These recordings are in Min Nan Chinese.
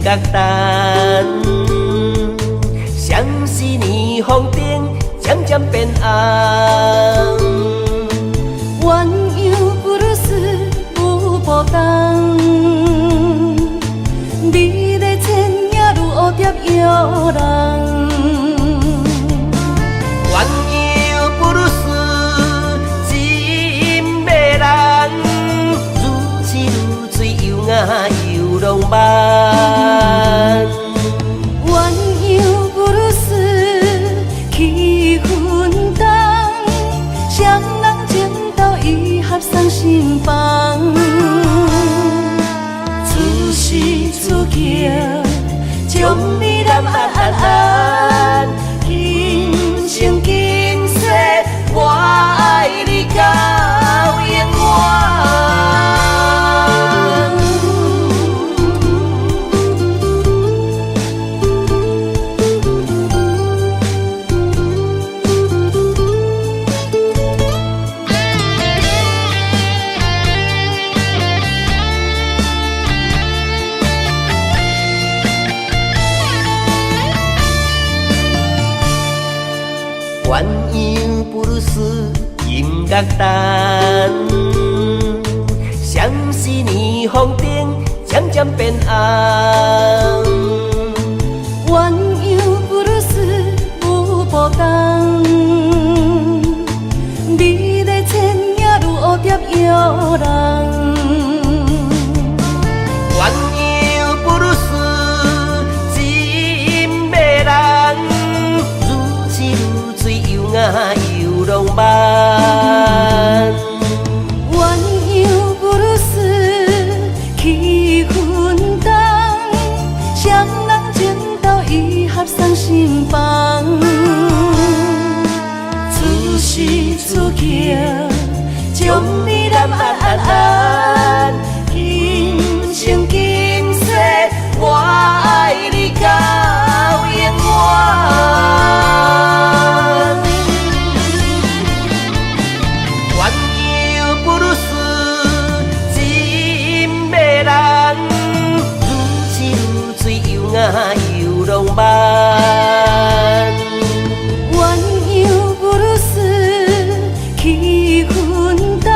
角淡，相思霓虹灯渐渐变暗。鸳鸯不如丝舞步动，美丽倩影如蝴蝶摇人。鸳鸯不如丝真迷人，如痴如醉又雅又浪漫。鸳鸯不如丝气氛重，双人情投意合送心房。此时此刻，将你揽安，今生今世我愛你到永遠。鸳鸯不如丝音乐单，相思霓虹灯渐渐变暗。鸳鸯不如丝舞步动，美丽倩影如蝴蝶摇人。鸳鸯不如丝真迷人，如痴如醉又雅又浪漫。鸳鸯不如丝气氛重，双人情投意合送心房。此时此刻，将你揽安，今生今世我愛你到永遠。鸳鸯不如絲真迷人，如痴如醉又雅又浪漫。鸳鸯不如絲氣氛重，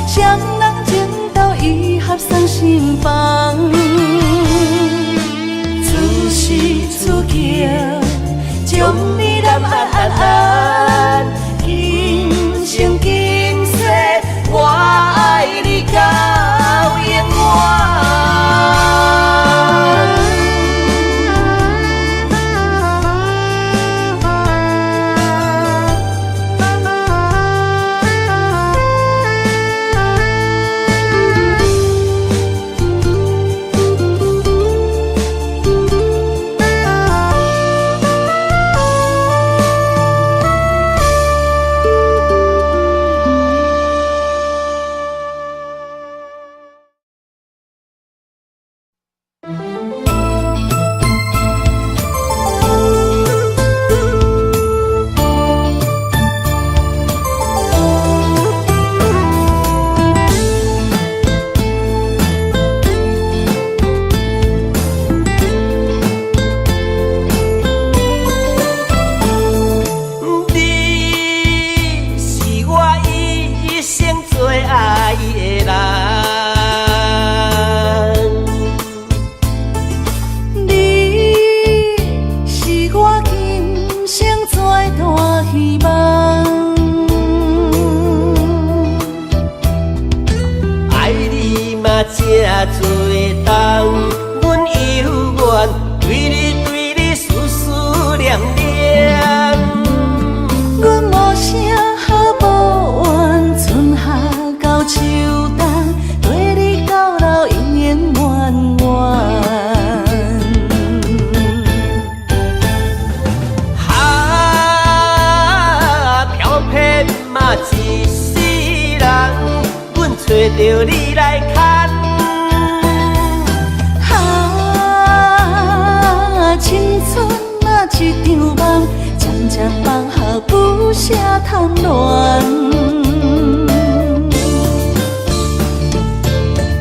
雙人情投意合送心房。此時此刻，將你攬安，今生今世我愛你到永遠。你是我一生最愛的人，你是我今生最大希望。愛你嘛這多冬，阮猶原對你對你思思念念。阮無啥好抱怨，春夏到秋冬，跟你到老永永遠遠。哈，飘骗嘛一世人，阮揣著你來牽。哈，青春啊一場夢，漸漸放下不捨貪戀。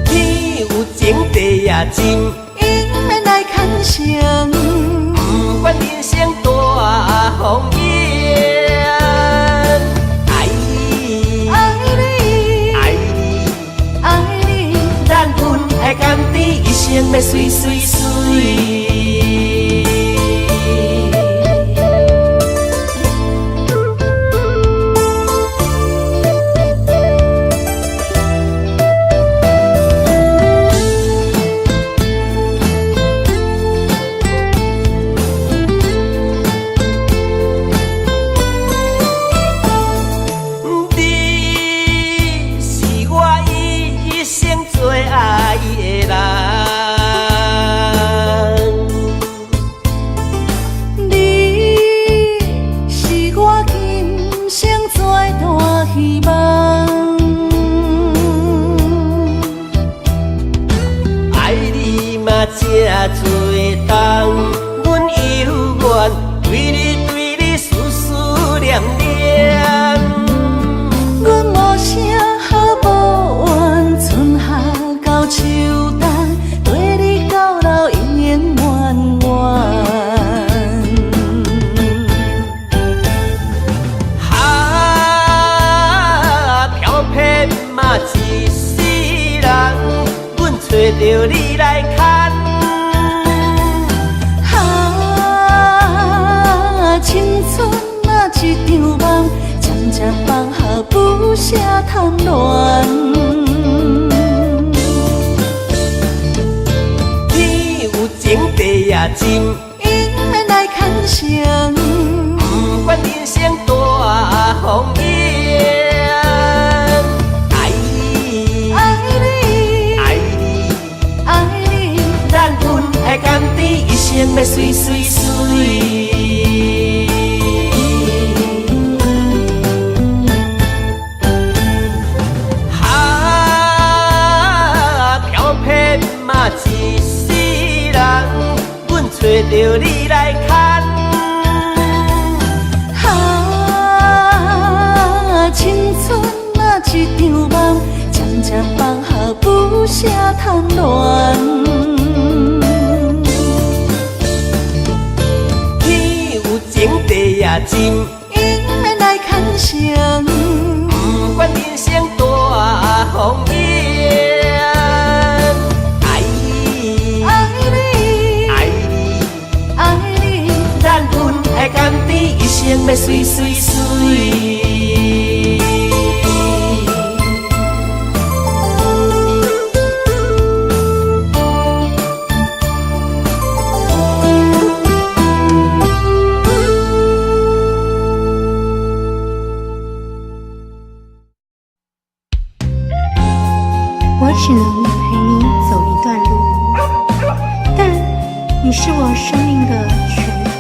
天有情地也深，永會成。不管人生大風湧，愛你，愛你，愛你，愛你，咱恩愛甘甜，一生欲媠媠媠。你是我一生最愛的人，你是我今生最大希望。愛你嘛這多冬，阮猶原對你對你思思念念。阮無啥好抱怨，春夏到秋冬，綴你到老永永遠遠。哈，飄撇嘛一世人，阮揣著你來牽。哈，青春啊一場夢，漸漸放下不捨貪戀。天有情地也深，永免來牽成。不管人生大風湧，愛你，愛你，愛你，愛你，咱恩愛甘甜，一生欲媠媠媠。哈，飄撇嘛一世人，阮揣著你來牽。哈，青春啊一場夢，漸漸放下不捨貪戀。天有情地也深，永免來牽成。不管人生大風湧，愛你，愛你，愛你，愛你，咱恩愛甘甜，一生欲媠媠媠。我只能陪你走一段路，但你是我生命的全部。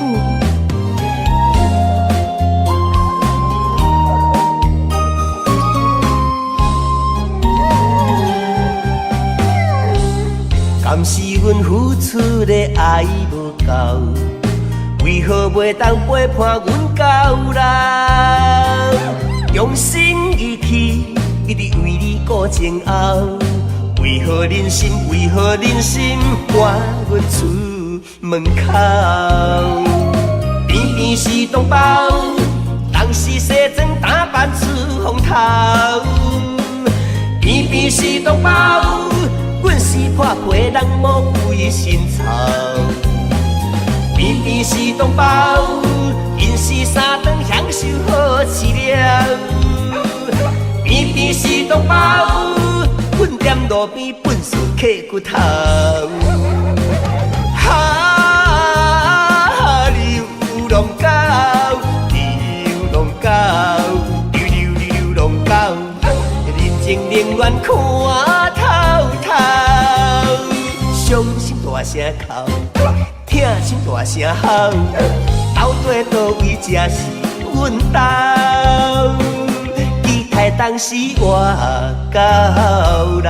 敢是阮付出的愛無夠，為何袂當陪伴阮到老？用心義氣，一直為你顧前後，為何忍心？為何忍心趕阮出門口？偏偏是同胞，當時西裝打扮出風頭，偏偏是同胞，阮是破皮人無規身臭。偏偏是同胞，𪜶是三頓享受好飼料。偏偏是同胞，阮踮路邊糞埽揢骨頭。哈，流浪狗，流浪狗，流流流浪狗，人情冷暖看透透，傷心大聲哭，疼心大聲吼，到底佗位才是阮兜？期待當時活到老。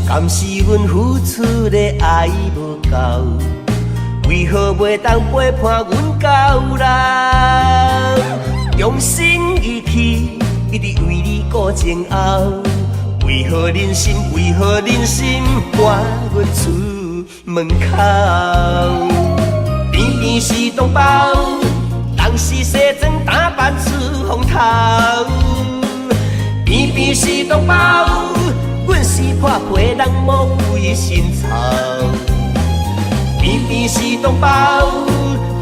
敢是阮付出的愛無夠？為何袂當陪伴阮到老？用心義氣，一直為你顧前後。為何忍心？為何忍心趕阮出門口？偏偏是同胞，人是西裝打扮出風頭。偏偏是同胞，阮是破皮人無規身臭。偏偏是同胞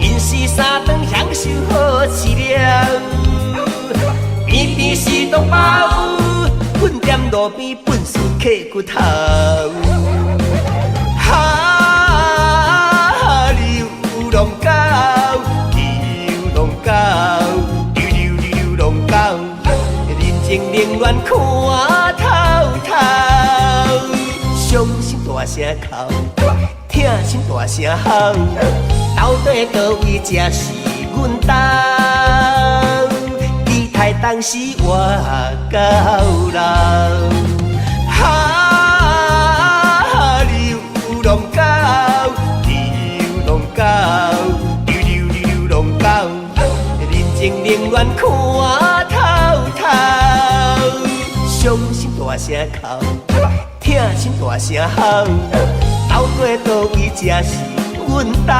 ，𪜶是三頓享受好飼料。偏偏是同胞，阮踮路邊糞埽揢骨頭。哈，流浪狗，流浪狗，流流流浪狗，人情冷暖看透透，傷心大聲哭，疼心大聲吼，到底佗位才是阮兜？期待當時活到老。哈，流浪狗，流浪狗，流流流浪狗，人情冷暖看透透，傷心大聲哭，疼心大聲吼，到底佗位才是阮兜？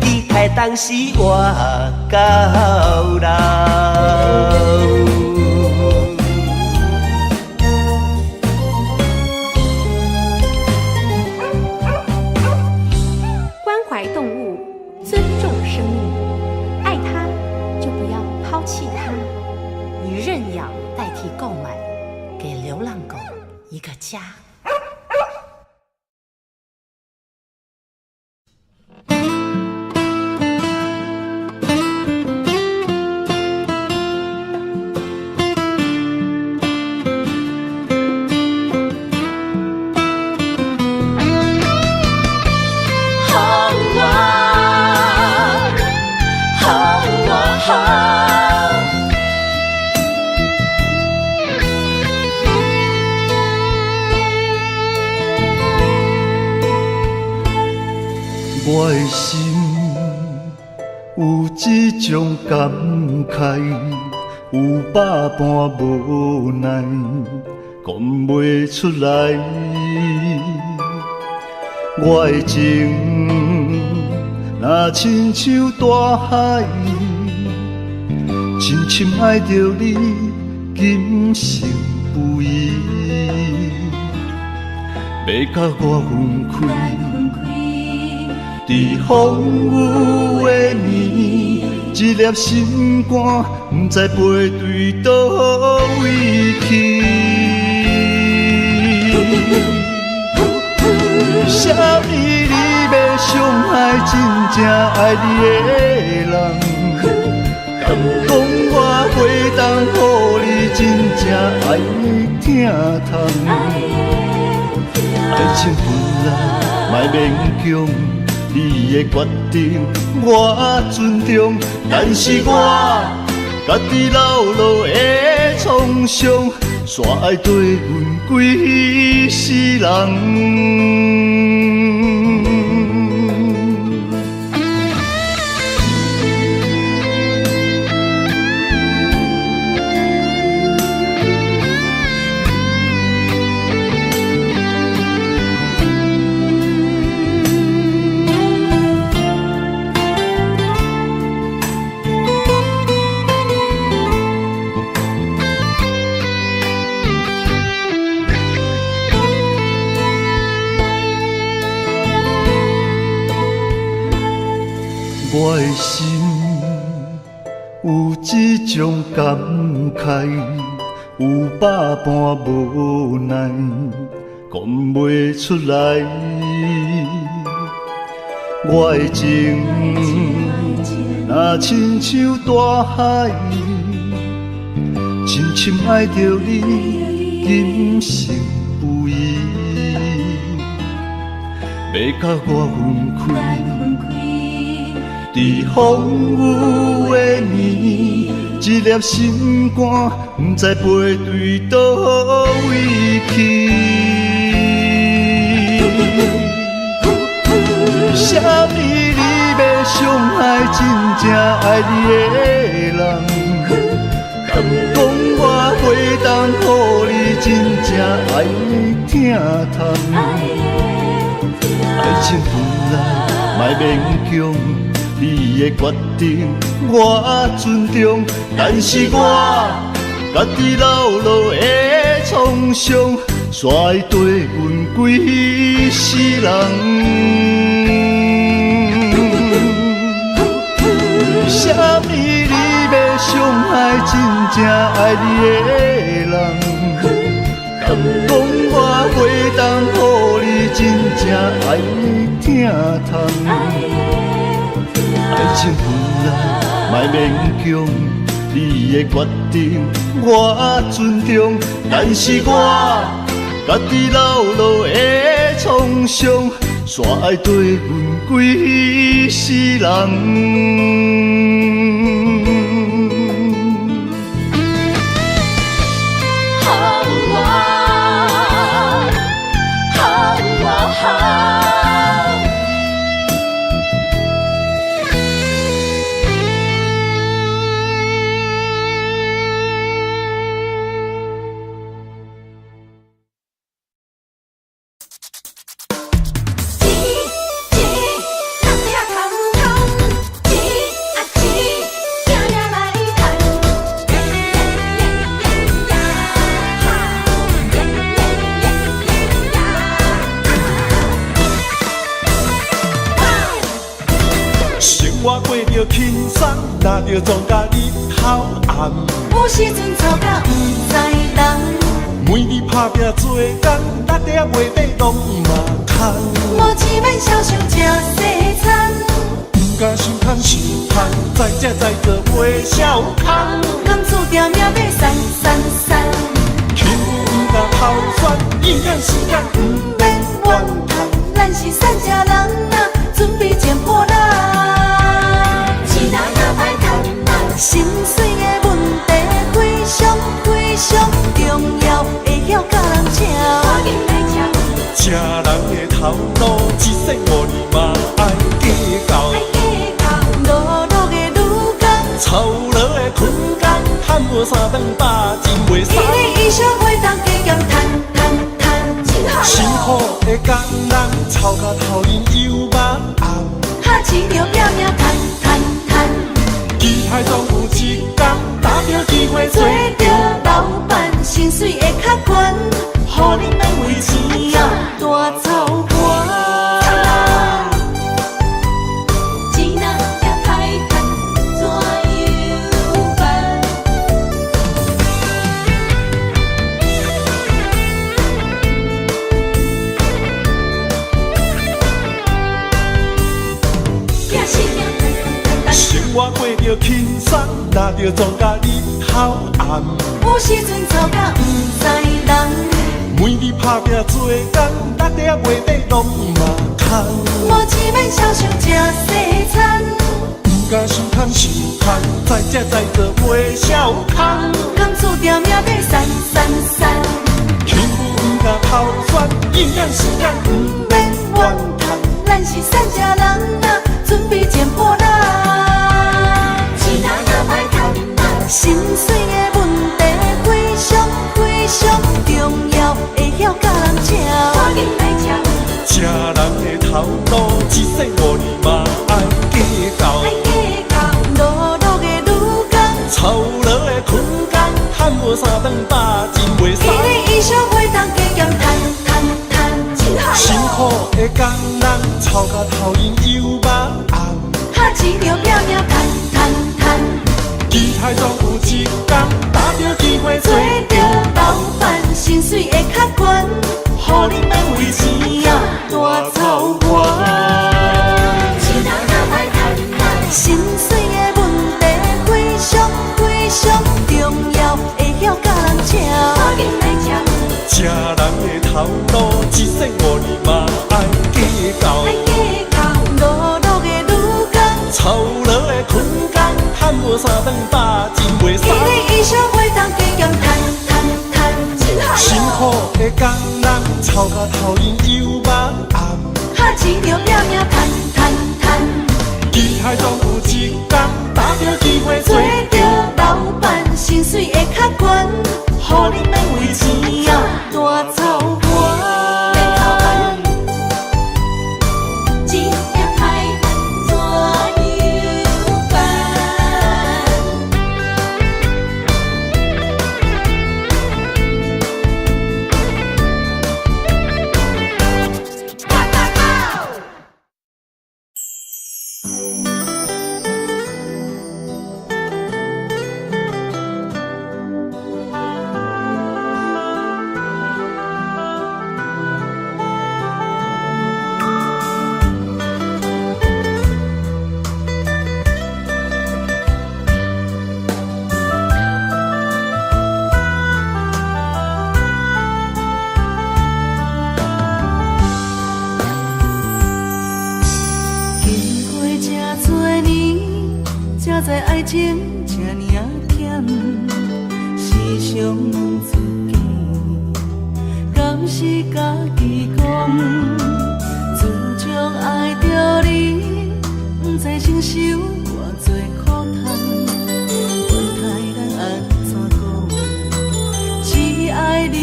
期待當時活到老。關懷動物，尊重生命，愛它就不要拋棄它。以認養代替購買，給流浪狗一個家。我的心有這種感慨，有百般無奈，講袂出來。我的情若親像大海，深深愛著你，今生不移，欲佮我分開。佇風雨的暝，一粒心肝，毋知飛對佗位去。為啥物你欲傷害真正愛你的人？敢講我袂當予你真正愛的疼痛？愛情本來莫勉強。你的決定我尊重，但是我家己留落的創傷，煞愛綴阮規世人。我的心有這種感慨，有百般無奈，講袂出來。我的情若親像大海，深深愛著你，今生不移，欲佮我分開。佇風雨的暝，一粒心肝，毋知飛對佗位去。傷害真正愛你的人？敢講我袂當予你真正愛的疼痛？愛情本來莫勉強，你的決定我尊重，但是我家己流落的創傷，煞會綴阮規世人。為啥物你欲傷害真正愛你的人？敢講我袂當予你真正愛的疼痛？愛情本來莫勉強，你的決定我尊重，但是我家己流落的創傷，煞愛綴阮規世人。生活過著輕鬆，若著撞甲日頭暗。有時陣吵甲毋知人，每日打拼做工，力底袂底攏嘛空。無錢免痟想食西餐，毋敢想空想空，在食在做袂痟空。敢注定命欲散散散，起舞毋敢头酸，营养时間毋免怨叹。咱是散食人啊，準備剪破爛。心碎的問題非常非常重要，會曉教人笑。食人的頭路，一世五年嘛愛計較。碌碌的女工，操勞的困工，趁無三頓飽，真袂使。伊的衣裳袂當加減趁趁趁。辛苦的工人，臭甲頭面油肉紅。哈市著拼命趁趁趁。期待總有一天，打著機會做著老闆，薪水會較懸，予你免為錢啊大操盤。錢若也歹趁，怎樣辦？生活過著輕鬆，若著撞甲日頭暗。有時陣吵甲毋知人，每日打拼做工，力底袂底攏嘛空。無錢免痟想食西餐，毋敢想空想空，在食在做袂痟空。敢注定命欲散散散，起舞毋敢頭酸，營養時間毋免怨嘆。咱是散食人啊，準備剪破爛。心碎的問題非常非常重要，會曉教人笑。食人的頭路，一世五年嘛愛計較。碌碌的女工，操勞的困工，趁無三頓飽，真袂使。伊的衣裳袂當加減趁趁趁。辛苦的工人，臭甲頭面油肉紅。哈市著拼命趁趁趁。期待總有一天，打著機會做著老闆，薪水會較懸，予你免為錢啊大操盤。心碎的問題非常非常重要，會曉教人笑。食人的頭路，一世五年嘛愛計較。碌碌的女工，操勞的困工，趁無三頓飽，真袂使。伊的衣裳袂當加減趁趁趁。辛苦的工人，臭甲頭面油肉紅。哈市著拼命趁趁趁。期待愛情這爾仔忝，時常問自己，敢是家己講？自從愛著你，毋知承受偌濟苦痛，管他人按怎講，只愛你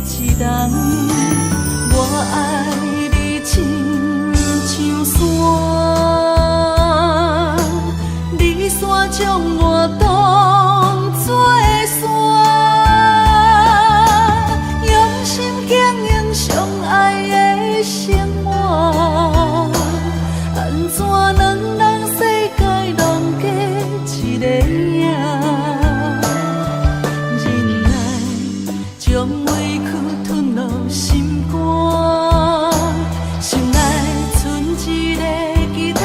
一人，我愛你親像山，你煞將我當作山，用心經營相愛的生活，按怎兩人世界攏加一个影？忍耐將委屈吞落心肝，心內賰一个期待，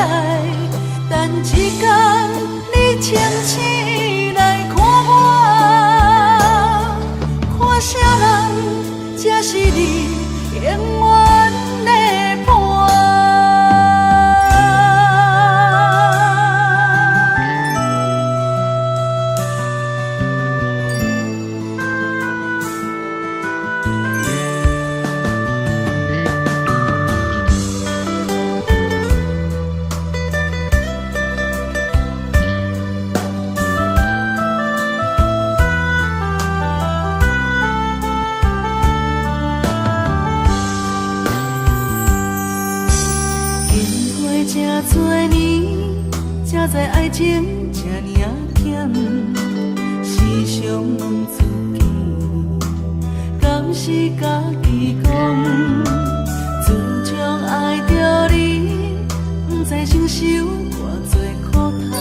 等一天你清醒來看我，看啥人才是你永遠的伴。經過這多年，才知愛情這爾仔忝，時常問自己，敢是家己講？自從愛著你，毋知承受偌濟苦痛，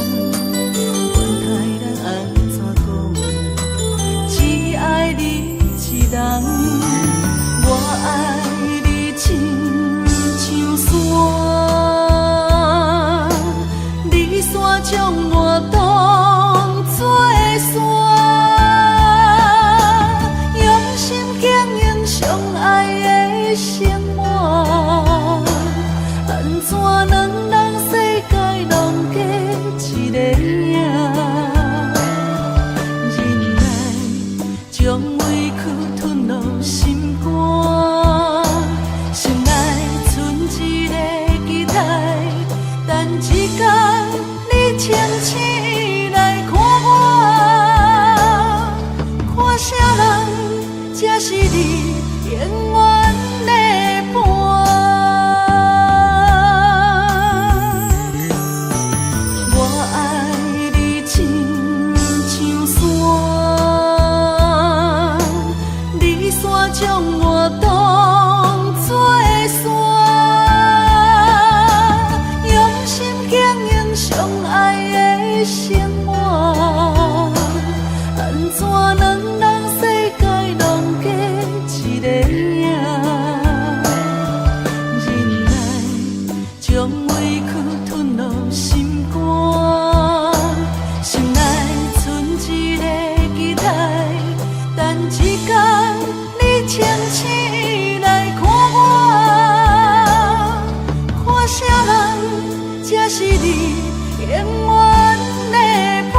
管他人按怎講，只愛你一人，我愛你親像山，你煞將我當作山，用心經營相愛的生活，按怎兩人世界攏加一個影？忍耐將委屈吞落心肝，心內賰一個期待，等一天你清醒來看我，看啥人才是你永遠的伴。我愛你親像山，你煞將我當作山，用心經營相愛的生活，按怎兩人世界攏加一個影？忍耐將委屈吞落心肝，心內賰一個期待，等一天你清醒來看我，看啥人才是你永遠的伴。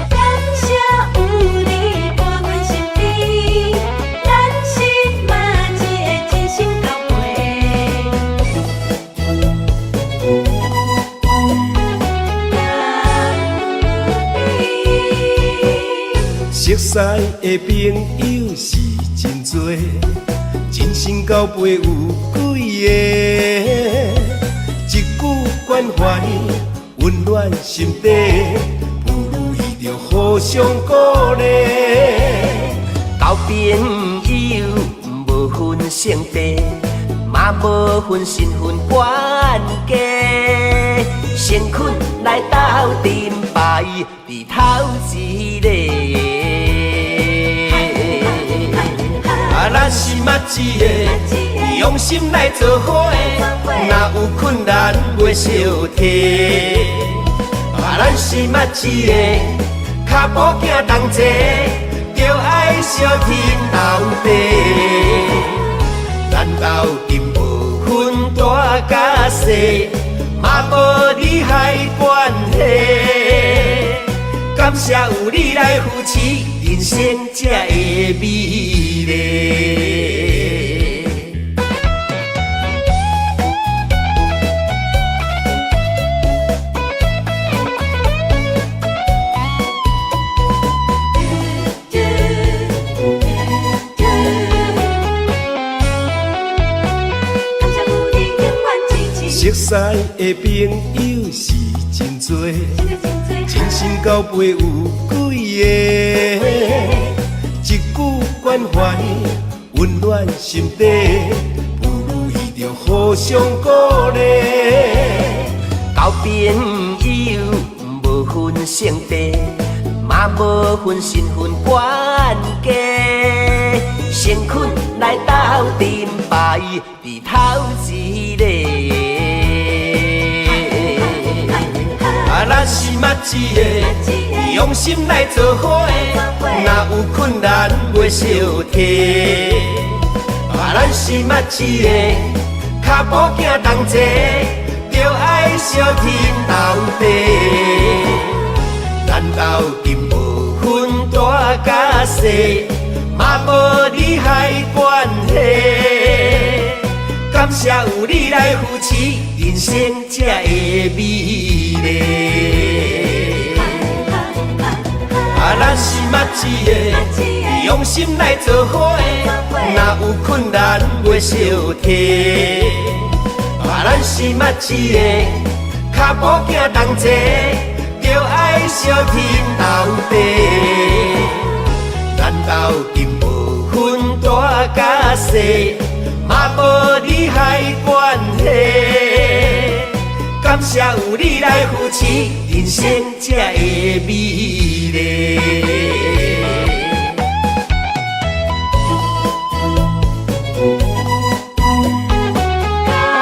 感謝有你伴阮身邊，咱是馬一個真心交陪。熟似的朋友是真濟，真心交陪有幾个？一句關懷溫暖心底，不如伊著互相鼓勵。交朋友無分性別，嘛無分身份關係，誠懇來鬥陣排佇頭一个。哎啊，咱是捌一个，用心來做伙，若有困難袂相提。啊，咱是捌一個，跤步行同齊，著愛相挺鬥地。咱鬥陣無分大佮細，嘛無利害關係。感謝有你來扶持，人生才會美麗。熟似的朋友是真多，真心交陪有幾個？一句關懷，溫暖心底，不如意著互相鼓勵。交朋友無分性別，嘛無分身份懸低，誠懇來鬥陣排佇頭一個。啊，咱是捌一個，用心來做伙，若有困難袂相提。啊，咱是捌一個，跤步行同齊，著愛相挺鬥地。咱鬥陣無分大佮細，嘛無利害關係。感謝有你來扶持，人生才會美麗。啊，咱是捌一個，用心來做伙，若有困難袂相提。啊，咱是捌一個，跤步行同齊，著愛相挺鬥地。咱鬥陣無分大佮細，嘛無利害關係。感謝有你來扶持，人生才會美麗。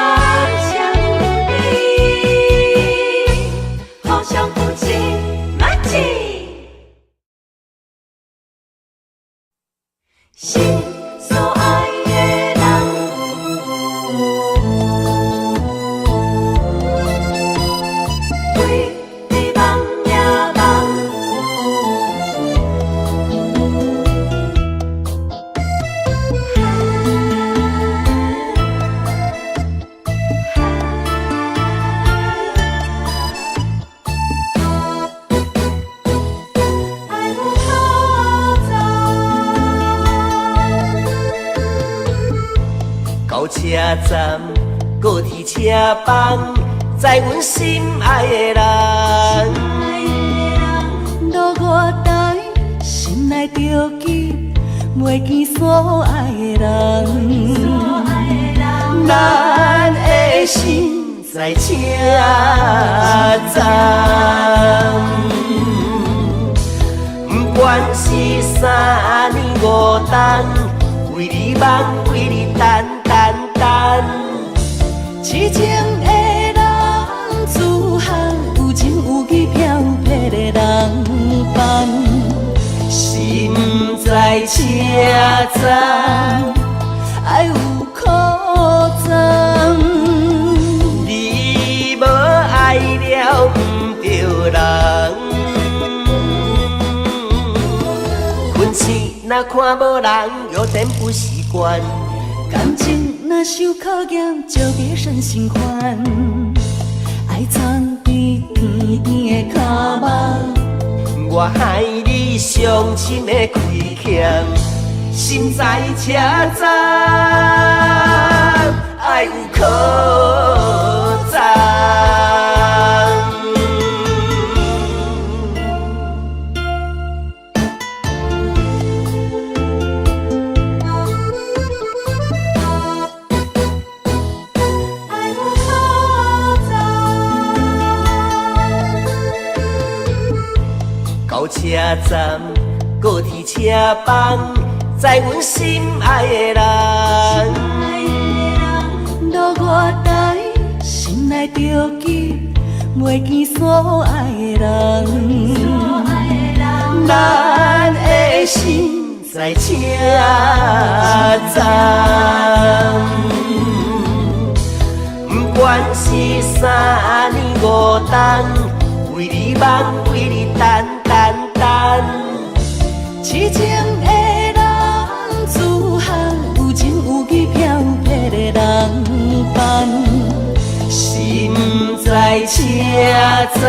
感謝有你，互相扶持，默契。心所愛的人，為你夢也夢。愛有可讚。到車站，高鐵車房，載阮心愛的人。落月台，心內著急，袂見所愛的人。咱的心在車站，不管是3年5冬，為你望，為你等等等。痴情的男子漢，有情有義飄泊的人放。心在車站，愛有可讚。你無愛了毋著人。困醒若看無人，有點不習慣。感情若受考驗，就別生新歡。愛藏佇甜甜的跤夢，我害你傷心的虧欠，心在車站，愛有可讚。愛有可讚。到車站，高鐵車房，知阮心愛的人。落月台，心內著急，袂見所愛的人。咱的心在車站，不管是3年5冬，為你望，為你等等等。痴情的男子漢，有情有義飄泊的人範。心在車站，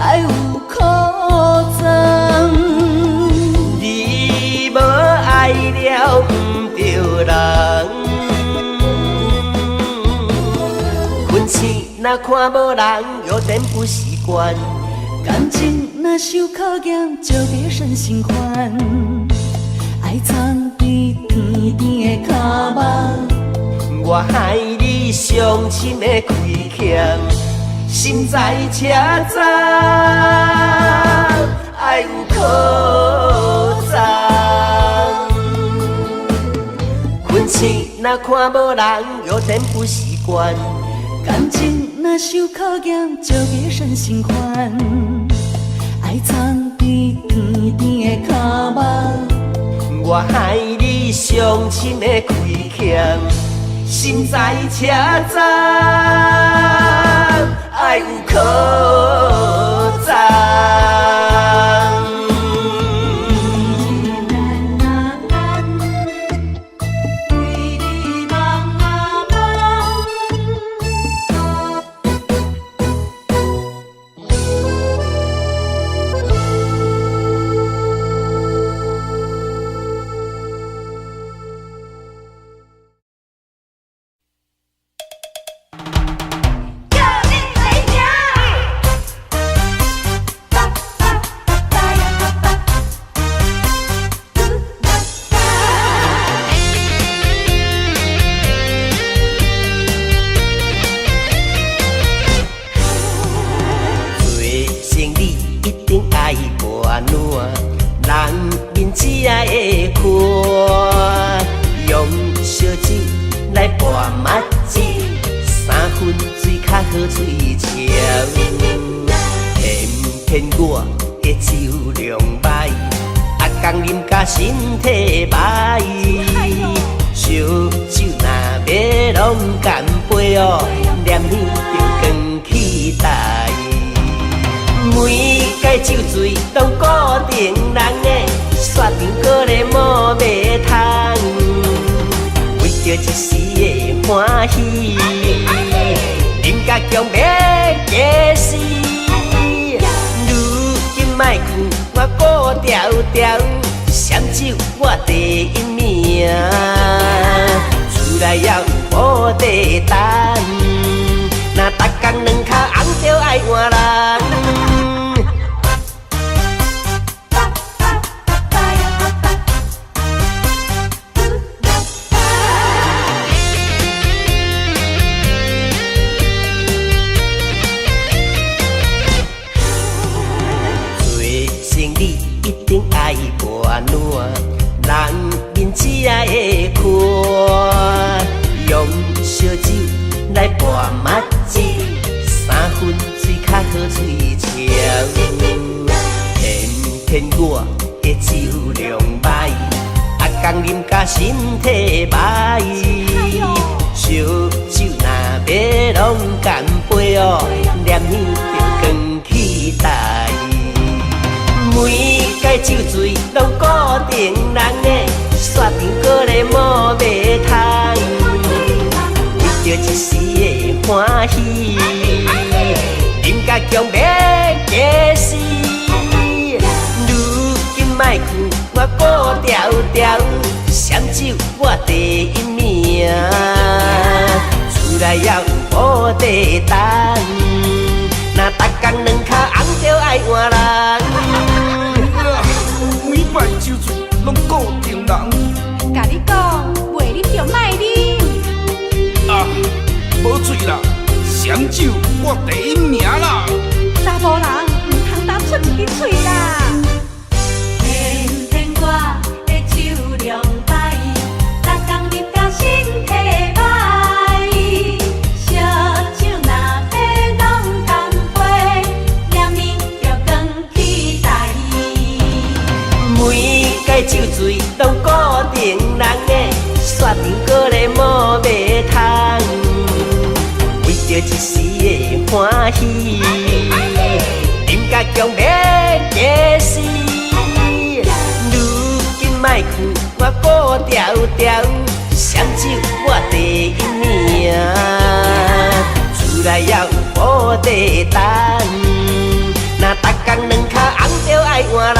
愛有可欉。你無愛了毋著人。困醒若看無人，有點不習慣。感情若受考驗，就別生心煩。愛藏佇甜甜的跤目，我害你傷心的虧欠，心在車站，愛有可欉。困醒若看無人，有點不習慣。感情若受考驗，就別生心煩。愛藏佇甜甜的跤目，我害你傷心的虧欠，心在車站，愛有可欉。查某人毋通擔出一支喙啦。偏偏我的酒醉攏固定人的，煞阵阁咧摸袂通。為著一時的歡喜，啉甲強欲假死。如今莫去，我顧牢牢，雙酒我第一名。厝內也有寶地等，若逐工兩跤紅著愛換人。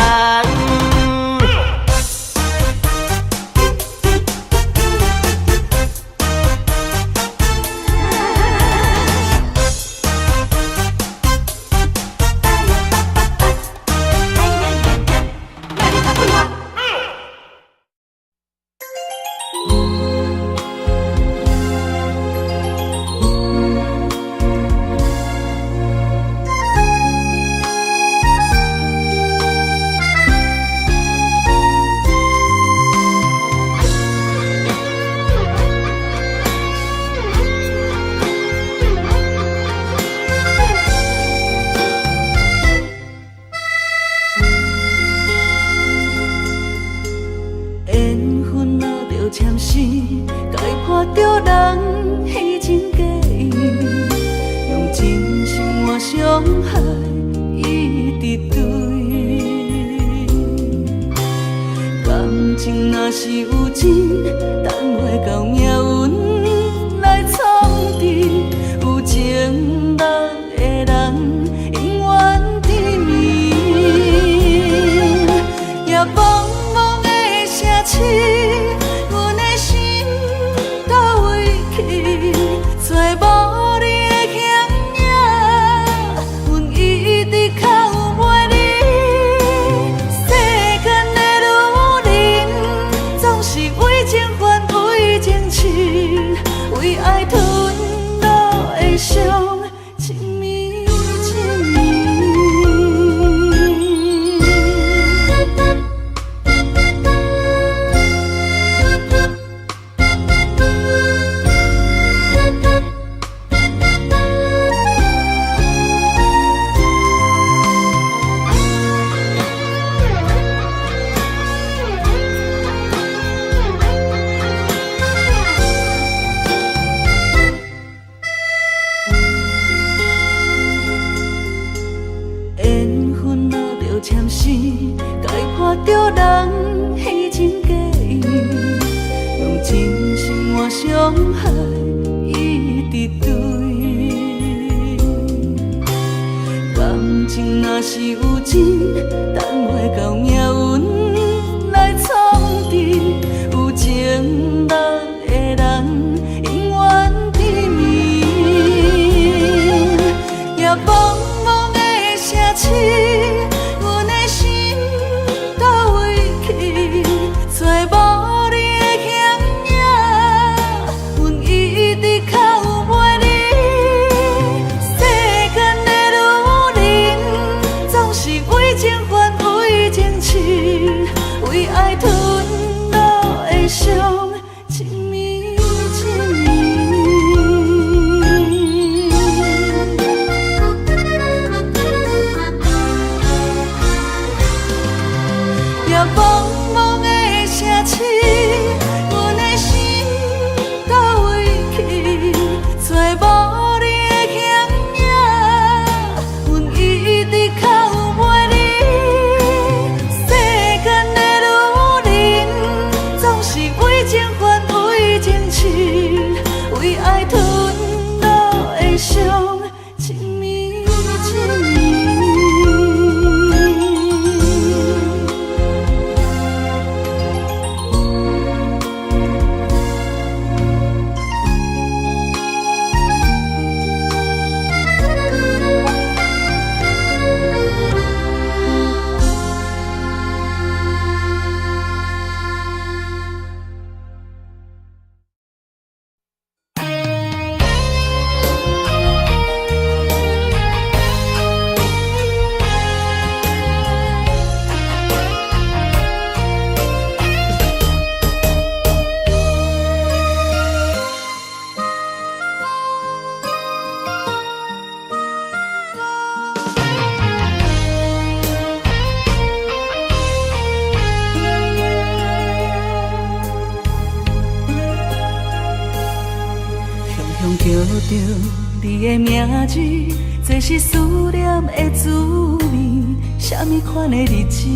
緣分若著簽死，解破著人彼情假意，用真心換傷害，一直對。感情若是有真，等袂到命運來創治，有情人的人永遠甜蜜。夜茫茫的城市，阮的心佗位去？找無你的形影，阮一直哭袂離。世間的女人，總是為情煩，為情痴，為愛吞落的傷，一暝一暝。緣分若著簽死，解破著人彼情假意，用真心換傷害，一直對。感情若是有真，等袂到命運來創治，有情人的人永遠甜蜜。夜茫茫的城市，阮的心佗位去？找無你的形影，阮一直哭袂離。世間的女人，總是為情煩，為情痴，為愛吞落的傷，一暝一暝。夜茫茫的城市，阮的心佗位去？找無你的形影，阮一直哭袂離。世間的女人，總是為情著你的名字，這是思念的滋味。啥物款的日子，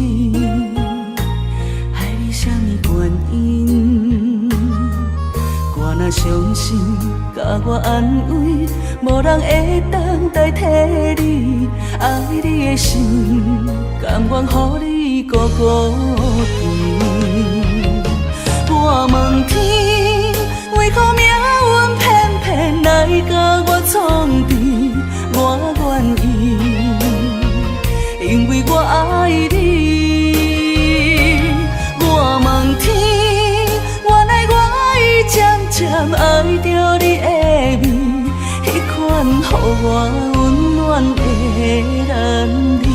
愛你啥物原因？我若傷心，共我安慰，無人會當代替你。愛你的心，甘願予你孤孤甜。我問天，為何命運偏偏來共我創治？我願意，因為我愛你。我問天，原來我已漸漸愛著你的味，彼款予我溫暖的男人味。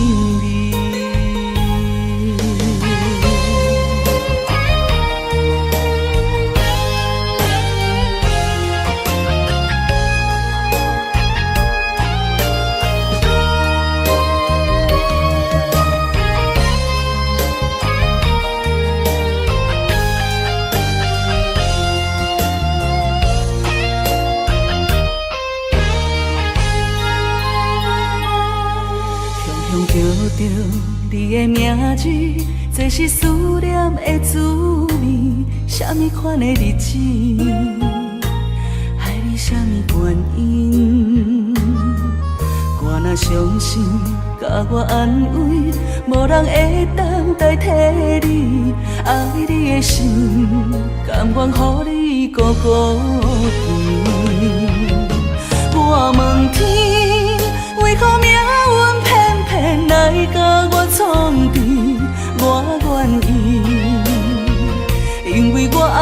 雄雄叫著你的名字，這是思念的滋味。啥物款的日子，愛你啥物原因？我若傷心，共我安慰，無人會當代替你。愛你的心，甘願予你孤孤甜。我問天，為何命運偏偏來共我創治？我願意，因為我愛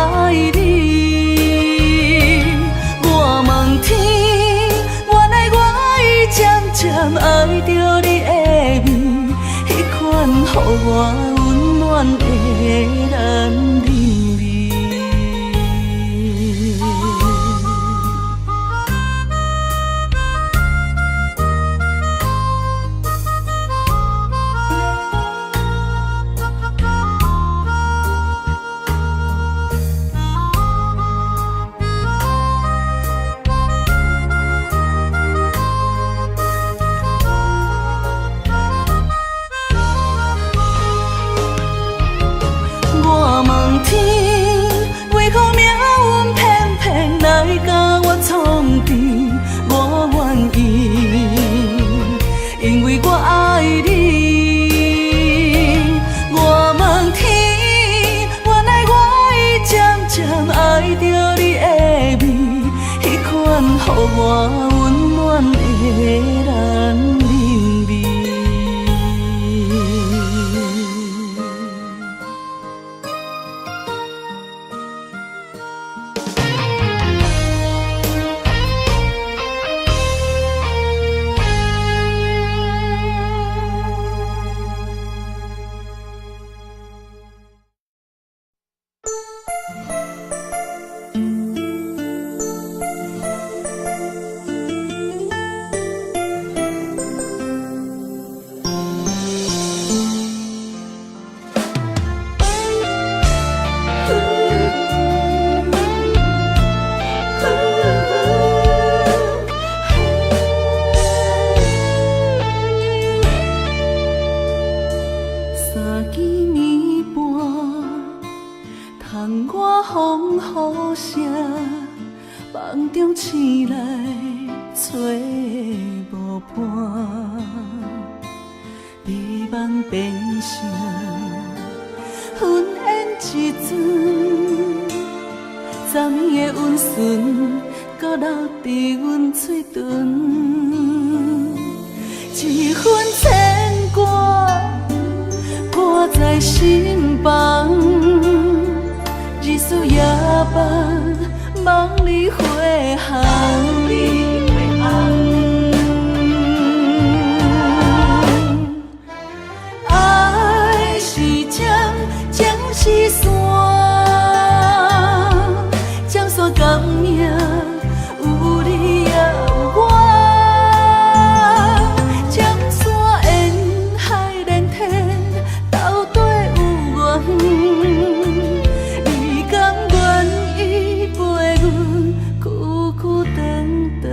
你。我問天，原來我已漸漸愛著你的味，彼款予我溫暖的男人味。我問天，為何命運偏偏來共我創治？我願意，因為我愛你。我問天，原來我已漸漸愛著你的味，彼款予我溫暖的男人味。三更暝半，窗外風雨聲，夢中醒來揣無伴，美夢變成雲煙一阵，昨暝的温存，阁留佇阮喙唇，一份牵掛。掛在心房，日思夜盼，望你回航。愛是針，情是線，針線感應，有你也有我。針線緣海連天，到底有緣。你甘願意陪阮久久長長。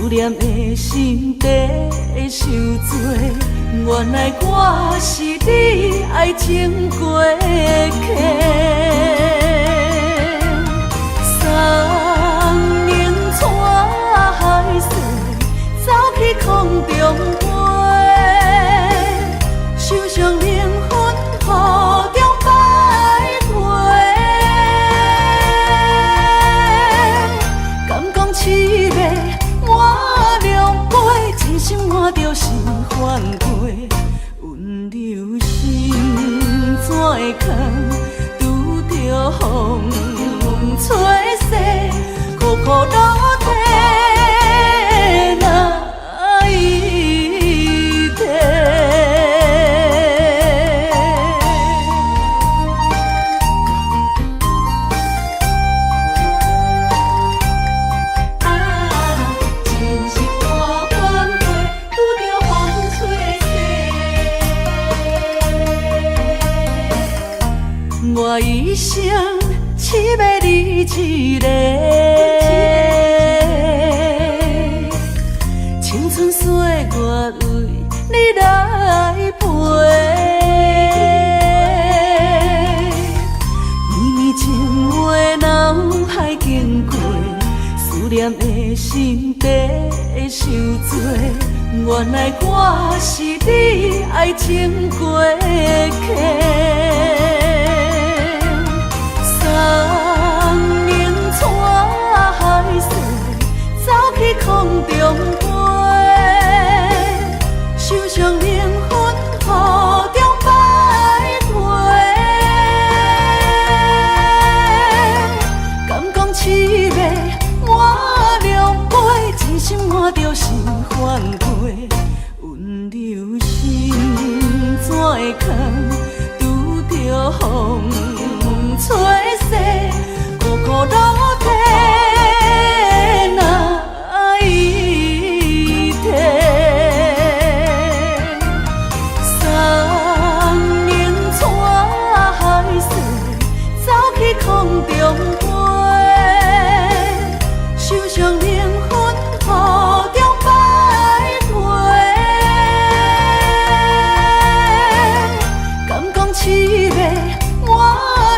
思念的心地傷濟，原來我是你愛情過客。送奶海誓，走去空中飛，受傷靈魂雨中徘徊。敢講痴迷滿量杯，真心換著心番過，溫柔心怎會空？拄著風吹逝，苦苦落地難以提。啊，真是大冤家，拄著風吹逝。我一生痴迷你一個，青春歲月為你來陪，綿綿情話腦海經過，思念的心地傷濟，原來我是你愛情過客。送奶海誓，走去空中飛，受傷靈魂雨中徘徊。敢講痴迷滿量杯，真心換著心番過，溫柔心怎會空？拄著風吹逝，苦苦落地難以提。送奶海誓，走去空中飛，受傷靈魂雨中徘徊。敢講痴迷滿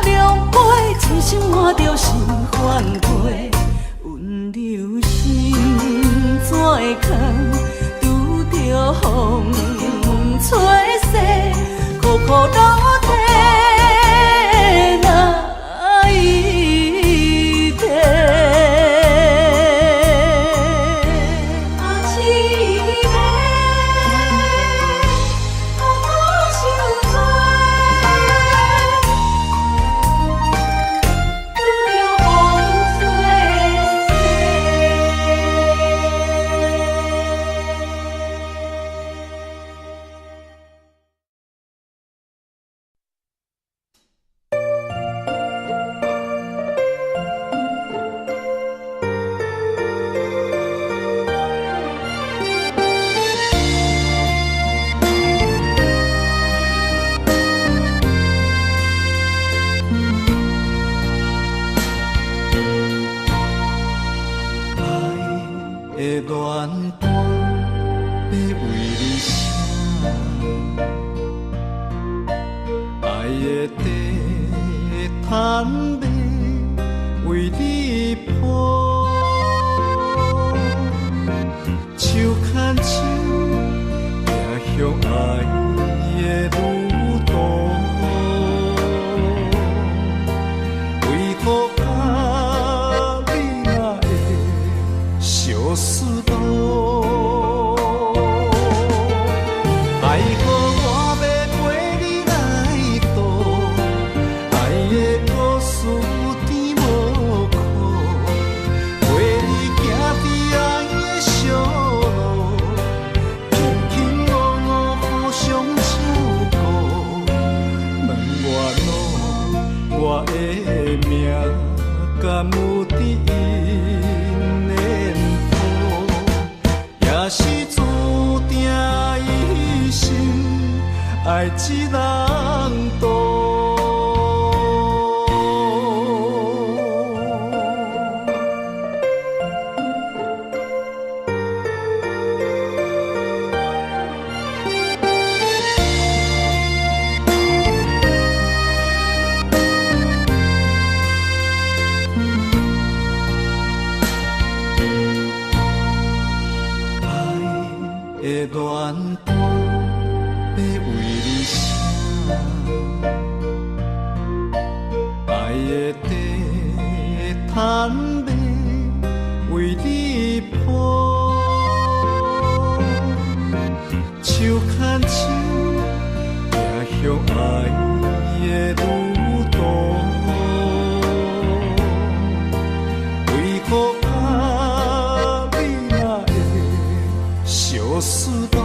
量杯，真心換著心番過，溫柔心怎會空？拄著風吹逝，苦苦落地難以提。啊，痴迷，苦苦受罪，拄著風吹逝。爱的恋歌欲为你写，爱的地毯欲为你铺，手牵手行向爱的旅途，为何甲你若会相思路？爱予我欲陪你来渡，爱的故事甜无苦，陪你行伫爱的小路，卿卿我我互相照顧。問我路，我的命敢有佇𪜶的譜？也是注定一生愛一人渡。的恋歌欲为你写，爱的地毯欲为你铺，手牵手，行向爱的旅途。为何甲你若会相思路？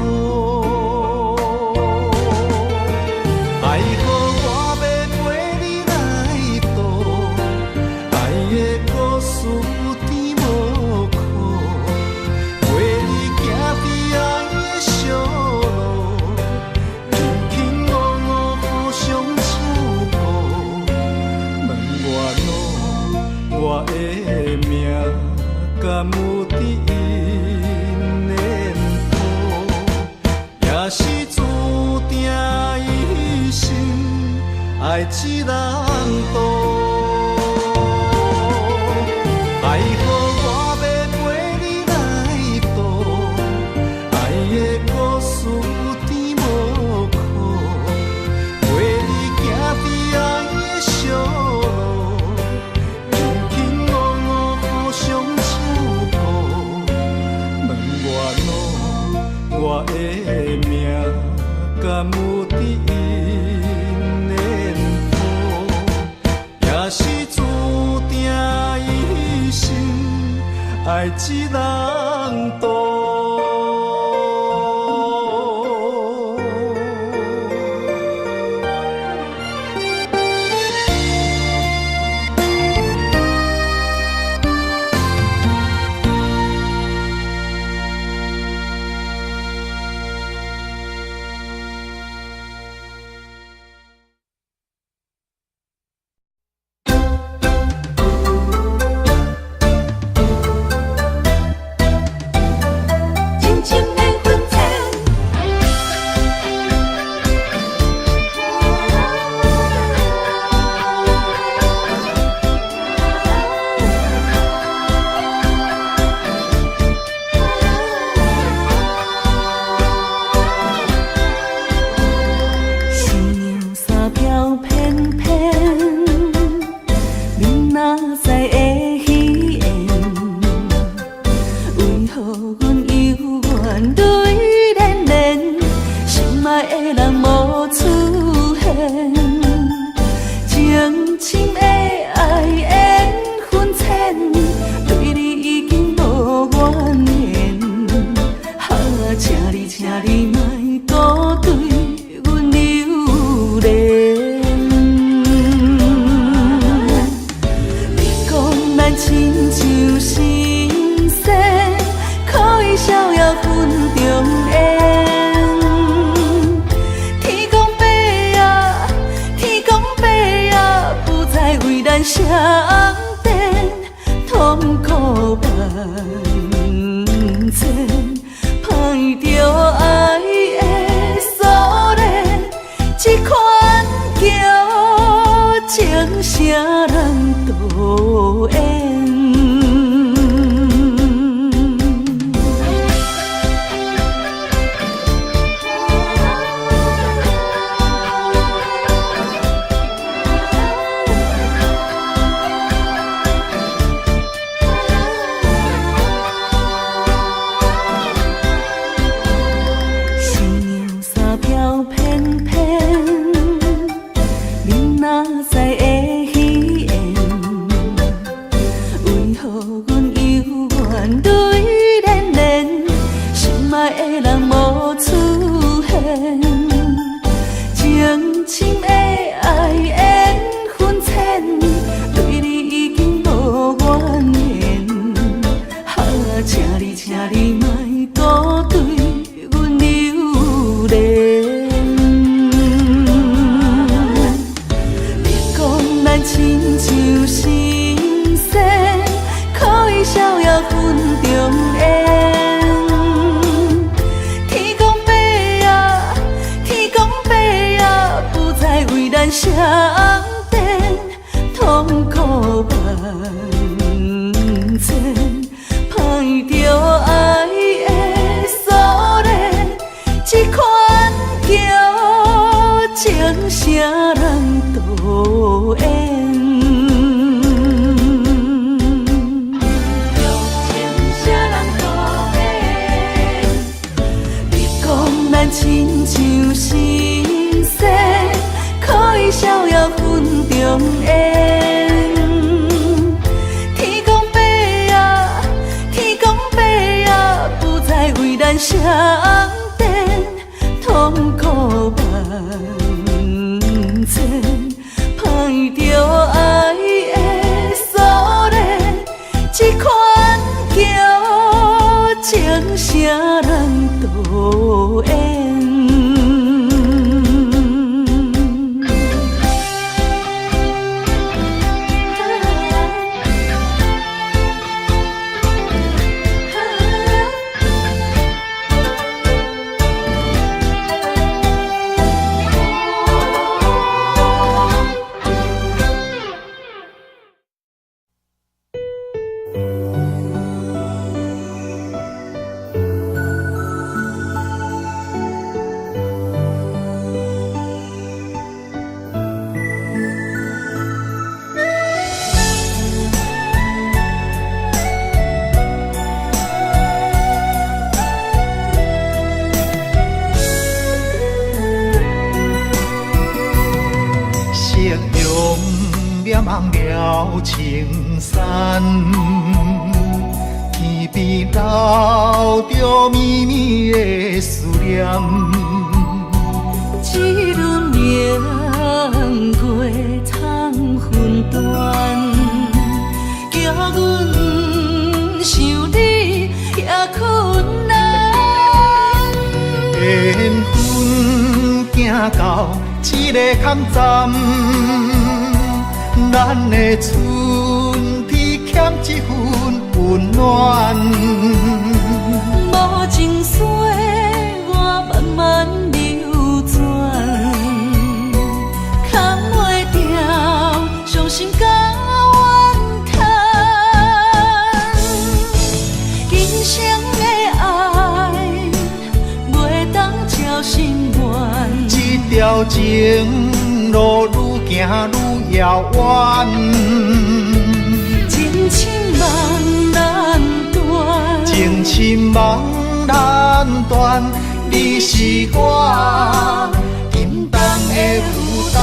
爱予我欲陪你来渡，爱的故事甜无苦，陪你行伫爱的小路，卿卿我我互相照顾。问我路，我的命敢有伫𪜶缘谱？也是注定一生爱一人渡。爱予我欲陪你来渡，爱的故事甜无苦，陪你行伫爱的小路，卿卿我我互相照顾。问我路，我的命敢有伫𪜶缘谱？也是注定一生爱一人渡。深深的分层。新娘衫飘翩翩，面若知会虚言？为何阮犹原泪涟涟？心爱的人无出现，情深的爱缘分浅，对你已经无怨言。啊，请你，请你莫阁对阮留恋。你讲咱亲像神仙，可以逍遥分中缘。天公伯啊，天公伯啊，不知为咱谁变，痛苦万千，歹著爱的锁链，这款叫情啥人渡缘。新娘衫飘翩翩，面若知会虚言？为何阮犹原泪涟涟？心爱的人无出现，情深的爱缘分浅，对你已经无怨言。啊，请你，请你莫阁对阮留恋。你讲咱亲像神仙，可以逍遥分中缘。天公伯啊，天公伯啊，不知为咱谁变，痛苦万千，歹著爱的咱相连，痛苦万千，歹著愛的鎖鏈，這款叫情啥人導演。了青山，天邊留著绵綿的思念。這輪明月通分斷，叫阮想你也困難。緣分行到這个坎站。咱的春天欠一份溫暖，無情歲月慢慢流轉，藏袂牢傷心佮怨嘆。今生的愛袂當照心願，這條情路愈行愈遙遠，情深夢難斷，情深夢難斷，你是我沉重的負擔。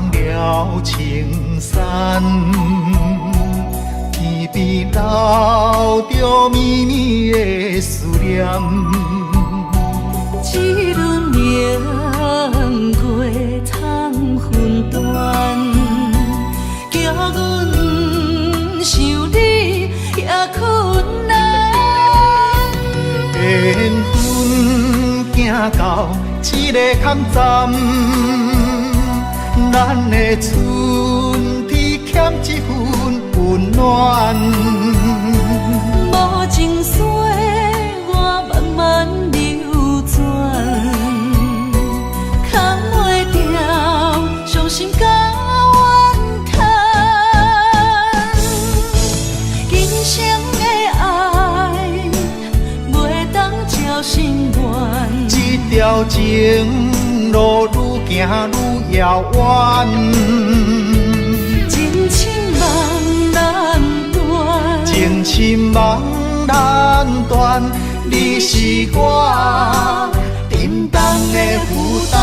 了青山，天邊留著绵綿的思念。這輪明月通分斷，叫阮想你也困難。緣分行到這个坎站。咱的春天欠一份溫暖，無情歲月慢慢流轉，藏袂牢傷心佮怨嘆。今生的愛袂當照心願，這條情路愈行愈遙遠，情深夢難斷，情深夢難斷，你是我沉重的負擔。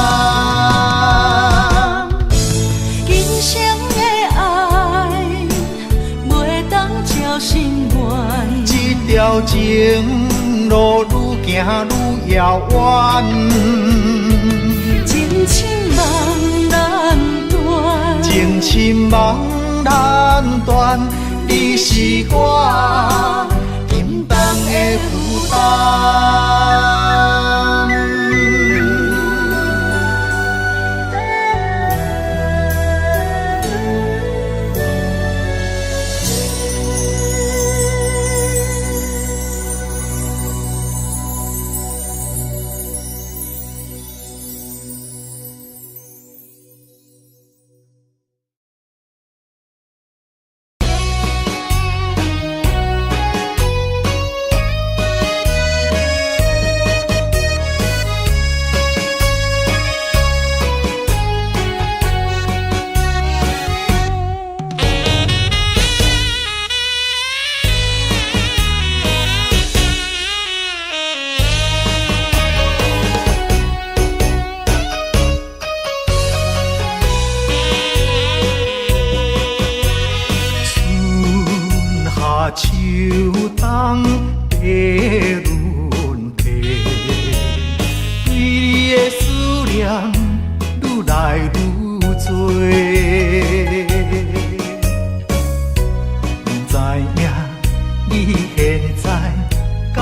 今生的愛袂當照心願，這條情路愈行愈遙遠，情深夢難斷，情深夢難斷，你是我沉重的負擔。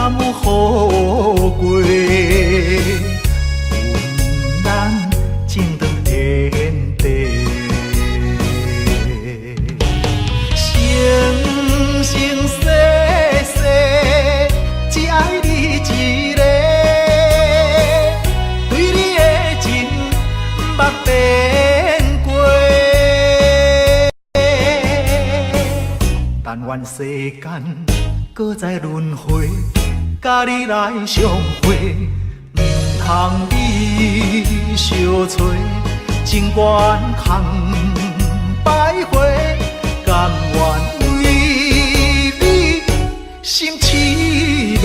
敢有好過？阮情長天地，生生世世只愛你一个，對你的情毋捌變過。但願世間閣再輪迴，佮你來相會，毋通你相揣，情願空徘徊，甘願為你心痴迷。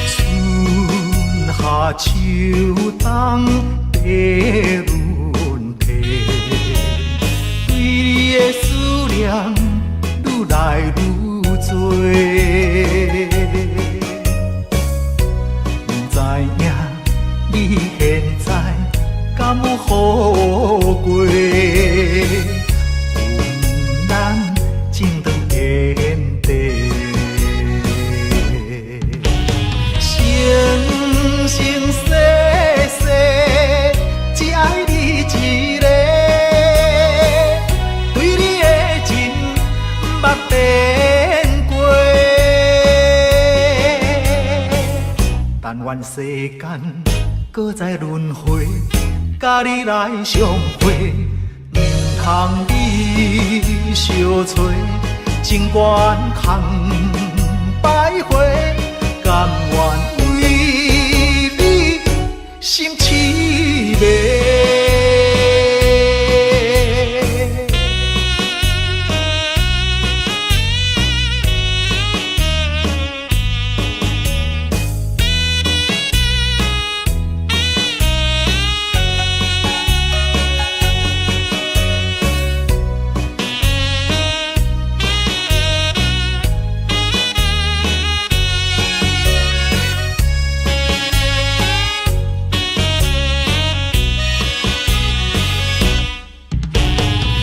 春夏秋冬的轮替，對你的思念愈來愈多。不知影你現在敢有好過？阮情長天地。生生世世只愛你一個，對你的情毋捌變過。但願世間閣再輪迴，佮你來相會，毋通你相揣，情願空徘徊，甘願為你心痴迷。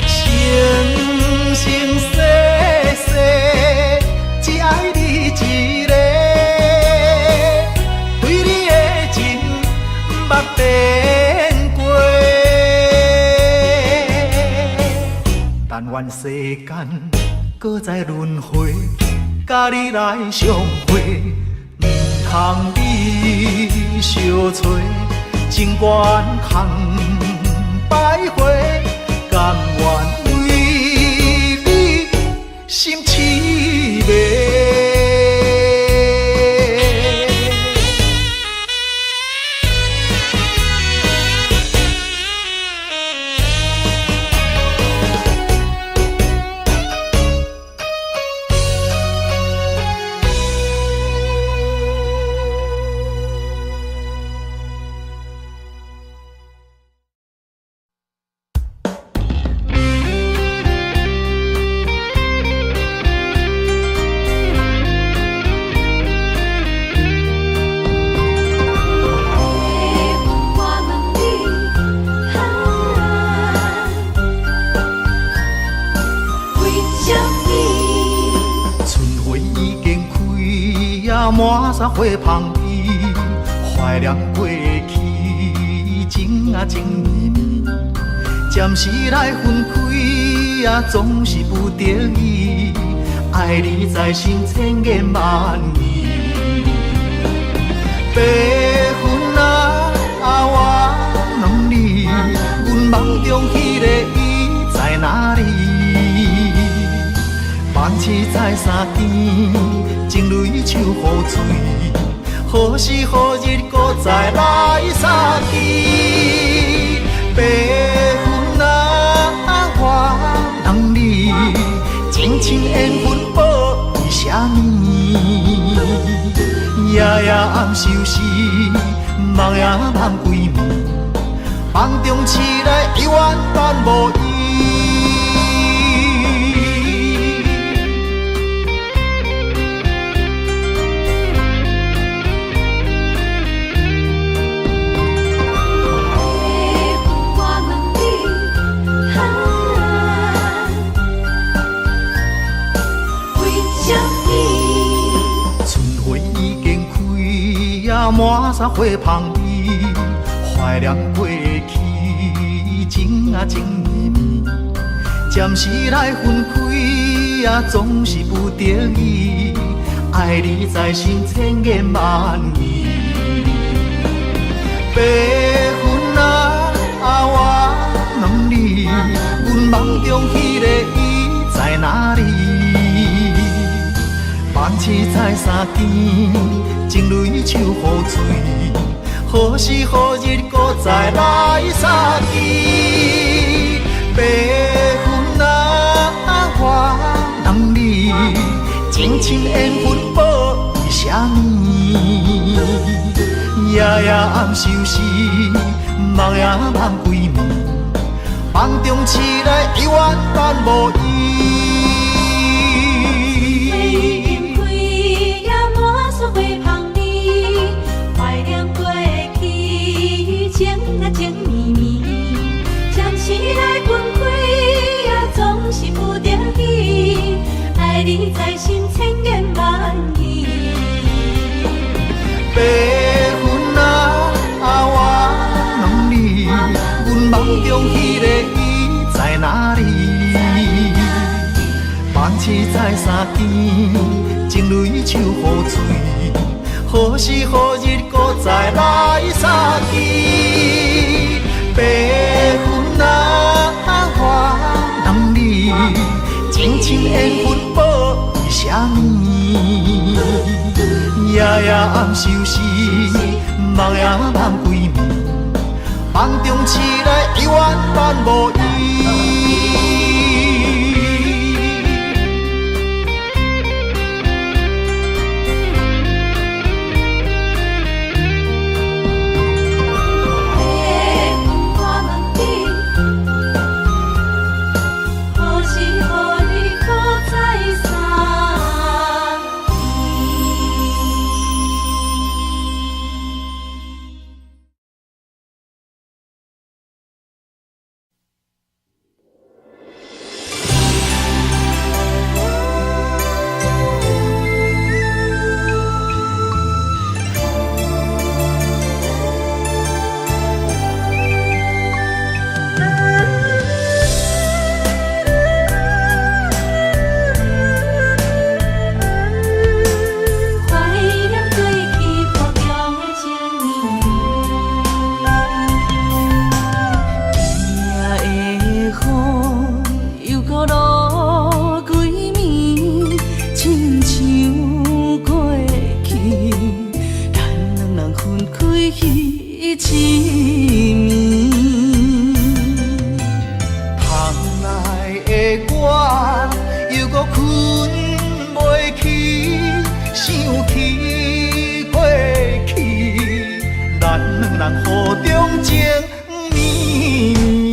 生生世世只愛你一個，對你的情毋捌變過。但願世間閣再輪迴，佮你來相會，毋通你相揣，情願空徘徊，甘願為你心痴迷。我問你，啊，為什麼？春花已經開啊，滿山花芳味，懷念過去，情啊情綿綿，暫時來分開啊，總是不得已，愛你在心千言萬語。白雲啊，我問你，阮夢中彼个伊在哪裡？夢醒在三更，情淚像雨水，何時何日閣再來相見？白雲啊，我問你，真情緣分報為啥物？暗相思，梦也梦规暝，梦中醒来犹原等无伊。我问你，哈，为什么？春花已经开啊，满山花香味，怀念过去，情啊情绵绵，暂时来分开啊，总是不得已，爱你在心，千言万语。白云啊，我问你，阮梦中彼个伊在哪里？梦醒在三更，情泪像雨水，何时何日阁再来相见？白云啊，我问你，情深缘分报为啥物？夜夜暗相思，梦也梦规暝，梦中醒来犹原等无伊。花已经开呀，满山花香味，怀念过去，情啊情绵绵，暂时来分开呀，总是不得已，爱你在心，千言万语。白云啊，我问你，阮梦中彼个伊在哪里？梦醒在三更，情泪像雨水，何时何日阁再来相见？白云啊，我问你，情深缘分报为啥物？夜夜暗相思，梦也梦规暝，梦中醒来犹原等无伊。白云，我问你，何时何日阁再相见？怀念过去雨中的情绵绵。今夜的雨又阁落规暝，亲像过去，咱两人分开彼一暝。窗内的我犹阁困袂去，想起过去，咱两人雨中情绵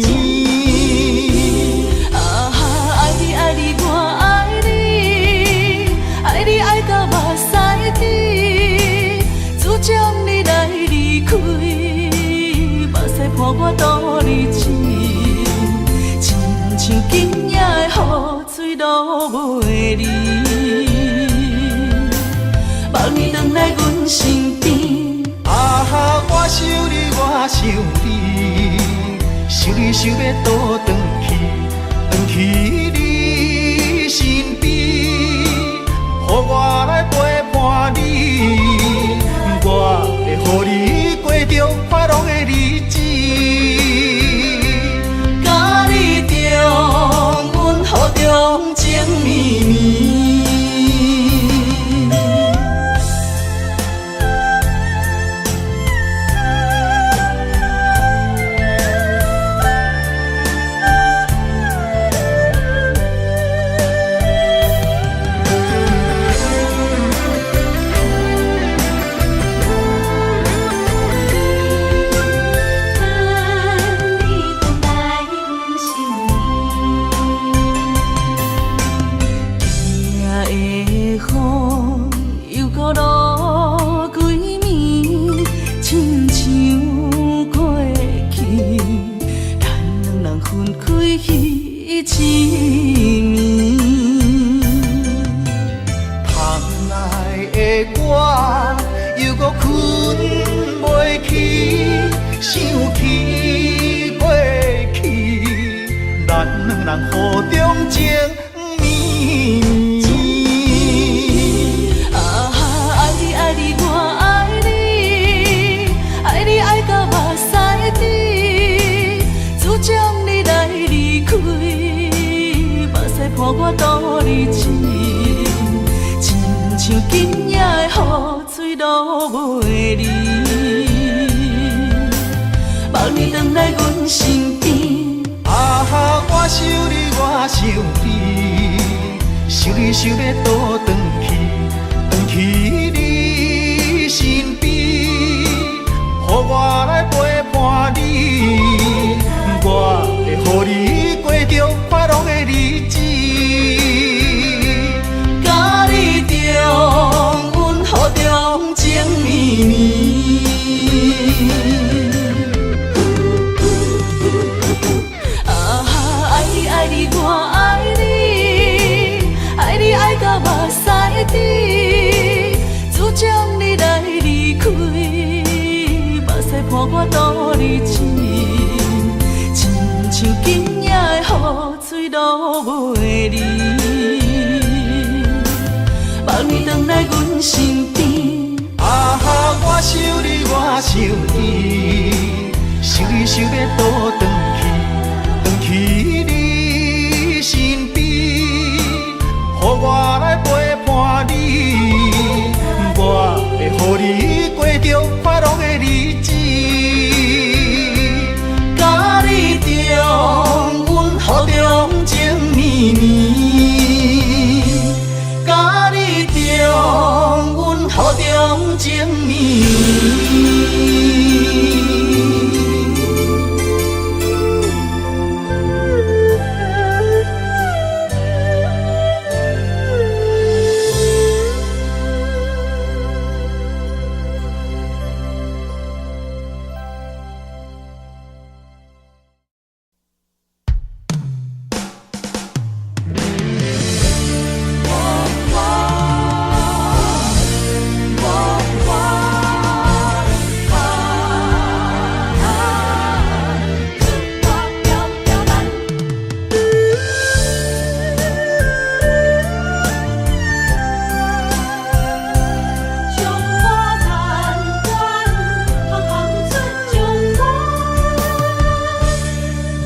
绵。啊，爱你爱你我爱你，爱你爱到目屎滴，自从你来离开，目屎伴我倒日子，亲像今夜的雨水落袂离，望你转来阮身边。啊，我想你，我想你，想你想欲倒转去，转去你身边，予我来陪伴你，我会予你过著快乐的日子。佮你重温雨中情绵绵。我，猶閣睏袂去，想起過去，咱兩人雨中情綿綿。啊，愛你愛你我愛你，愛你愛到目屎滴，自從你來離開，目屎伴我倒日子，親像今夜的雨水落袂離，望你轉來阮身邊。啊，我想你，我想你，想你想欲倒轉去，轉去你身邊，予我來陪伴你，我會予你過著快樂的日子。佮你重溫雨中情綿綿。啊，愛你愛你我愛你，愛你愛到目屎滴，自從你來離開，目屎伴我倒日子，親像今夜的雨水落袂離，望你轉來阮身邊。啊，我想你，我想你，想你想欲倒轉去，轉去你身邊，予我來陪伴你，我會予你過著快樂的日子，佮你重溫雨中情綿綿，佮你重溫雨中情綿綿。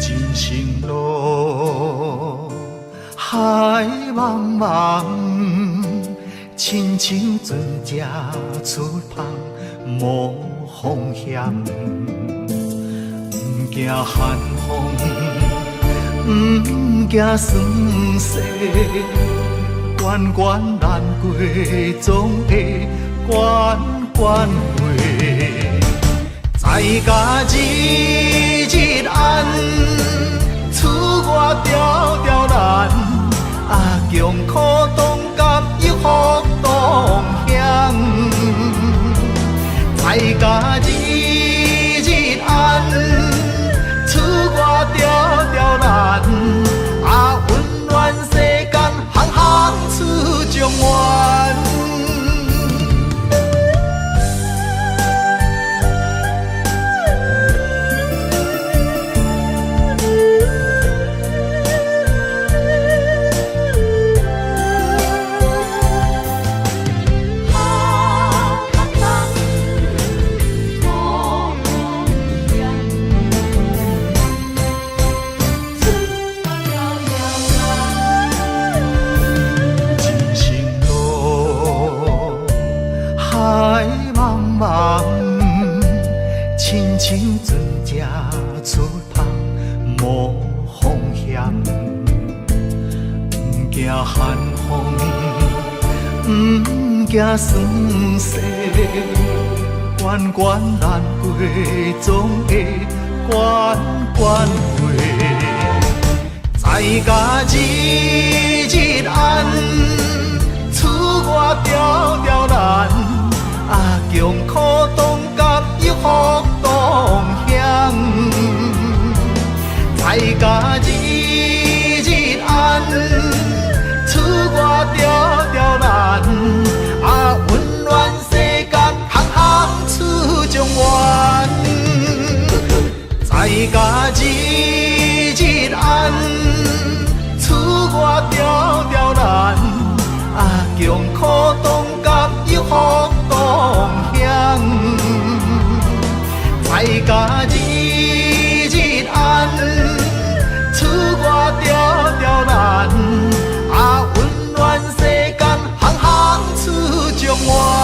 人生路，海茫茫，親像船隻出帆無風險，毋驚寒風，毋驚霜雪，關關難過總會關關過。在家日日安，出外條條難，啊，窮苦當甘有福當享。在家日日安，出外條條難，啊，溫暖世間，行行出狀元。人生路，海茫茫，親像船隻出帆無風險，毋驚寒風，毋驚霜雪，關關難過總會關關過。在家日日安，出外條條難，啊，窮苦當甘有福當享。在家日日安，出外條條難，啊，溫暖同甲有福同享，在家日日安，出外條條難，啊，溫暖世間，行行出狀元。